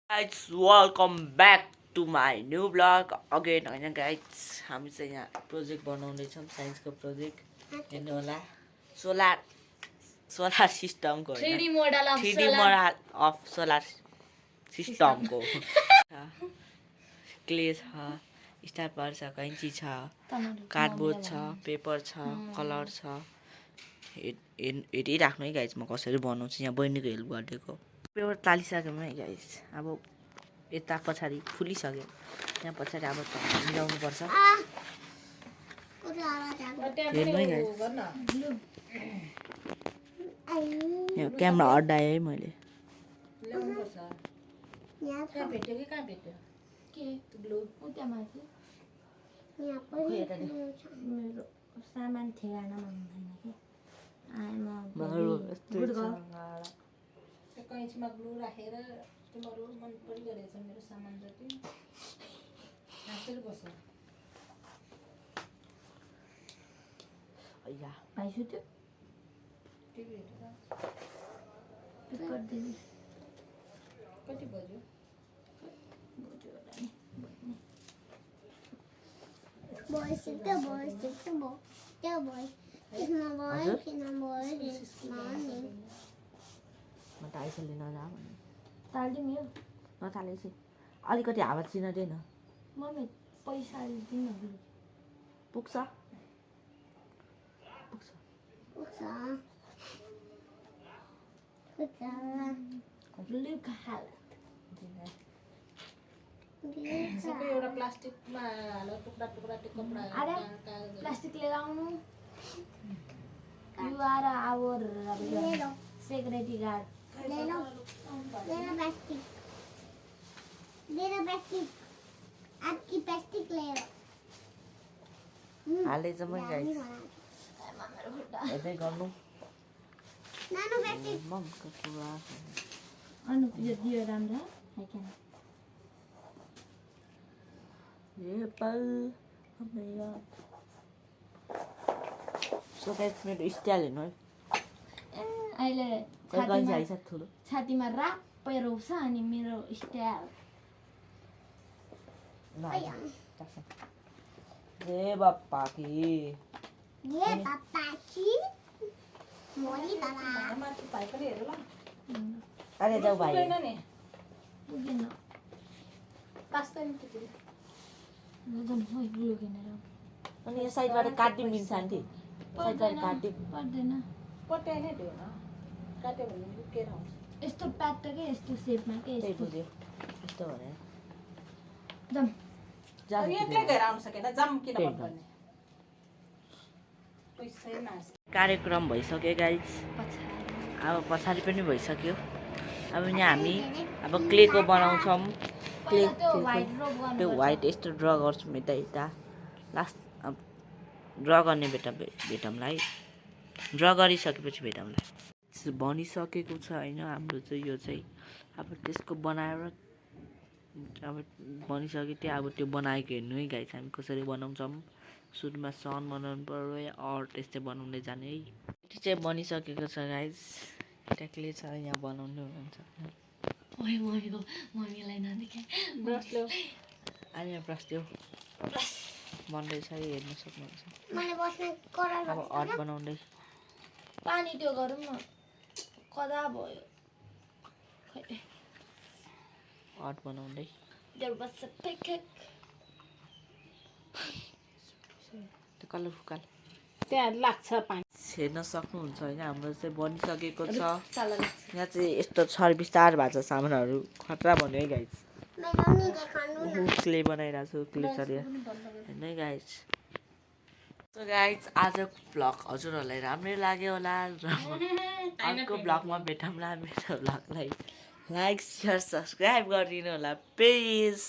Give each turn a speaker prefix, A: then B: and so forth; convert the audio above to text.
A: Guys, welcome back to my new vlog again होइन guys हामी चाहिँ यहाँ प्रोजेक्ट बनाउँदैछौँ साइन्सको प्रोजेक्ट हेर्नु होला सोलर सिस्टमको
B: 3D मोडल
A: अफ सोलर सिस्टमको क्ले छ स्टापलर छ कैँची छ कार्डबोर्ड छ पेपर छ कलर छ हेरिराख्नु है गाइज म कसरी बनाउँछु यहाँ बहिनीको हेल्प गरिदिएको पेपर तालिसक्यौँ है गाइस अब यता पछाडि फुलिसक्यो यहाँ पछाडि अब मिलाउनु पर्छ हेर्नु है गाइस यहाँ क्यामेरा अड्डाएँ है मैले
B: सामान ठेगानामा कैँचीमा ग्लु राखेर तिमीहरू मन परिरहेछ मेरो सामान जति हाँसेर बस भाइ सुत्यो टिभी हेरेर कति बज्यो
A: म त आइसले नजा भन्नु
B: तालिदिउँ यो
A: नतालेपछि अलिकति हावा चिनादैन
B: मम्मी पैसा दिनु
A: पुग्छ
B: सबै एउटा प्लास्टिकमा हाल टुक्रा टुक्रा कपडा प्लास्टिक लिएर आउनु you are our security guard ले लो प्लास्टिक आपकी प्लास्टिक ले लो
A: हाले जम्मै गाइस यतै गर्नु
B: नानो प्लास्टिक
A: ममको पुरा
B: अनु यो दियो राम्रो हैन
A: ये पल हमरा सो गाइस मेरो स्टाइल हेर्नु है
B: अहिले छातीमा राप्पै रोप्छ अनि मेरो स्टाइल
A: ये पापा की
B: मोली बाबा भाइ पनि हेर ल
A: अरे जाऊ भाइ
B: पुगेन पास्ता नि त्यति नजन होय लुगेन
A: अनि यो साइडबाट काट्दिम मिल्छ आन्टी साइडबाट काट्दिम
B: पर्दैन पट्याइ नै दियो न काट्यो भने लुकेर आउँछ यस्तो प्याट के यस्तो शेपमा के
A: त्यही बुझ्यो यस्तो भने
B: जम
A: अनि
B: एक्लै गएर आउन सकेन जम किन भन्नुपर्ने पैसै नास
A: कार्यक्रम भइसक्यो गाइज अब पछाडि पनि भइसक्यो अब यहाँ हामी अब क्लेको बनाउँछौँ क्ले त्यो व्हाइट यस्तो ड्र गर्छौँ यता लास्ट अब ड्र गर्ने भेटौँलाई ड्र गरिसकेपछि भेटौँला बनिसकेको छ होइन हाम्रो चाहिँ यो चाहिँ अब त्यसको बनाएर अब बनिसक्यो त्यो अब त्यो बनाएको हेर्नु है गाइस हामी कसरी बनाउँछौँ सुरुमा सन बनाउनु पर्यो अर त्यस्तै बनाउँदै जाने है त्यो चाहिँ बनिसकेको छ गाइस ट्याक्ले छ यहाँ बनाउनु हुन्छ
B: ओइ मम्मीलाई नदेखे ब्रस ल्याऊ
A: अनि ब्रस ल्याऊ बन्दैछ हेर्न सक्नुहुन्छ
B: मैले बस्ने करार
A: अब अट बनाउँदै
B: पानी त्यो गरौँ न कदा भयो खै
A: अट बनाउँदै
B: देयर वाज अ पेकेक
A: त्यो कलर फुकाल
B: त्यहाँ लाग्छ पानी
A: हेर्न सक्नुहुन्छ होइन हाम्रो चाहिँ बनिसकेको छ यहाँ चाहिँ यस्तो छरबिस्तार भएको छ सामानहरू खतरा भन्यो है गाइस क्ले बनाइरहेको छु क्ले सर होइन है गाइस सो गाइस आजको भ्लग हजुरहरूलाई राम्रै लाग्यो होला र अर्को भ्लगमा भेटौँला मेरो भ्लगलाई लाइक सेयर सब्सक्राइब गरिदिनु होला प्लिज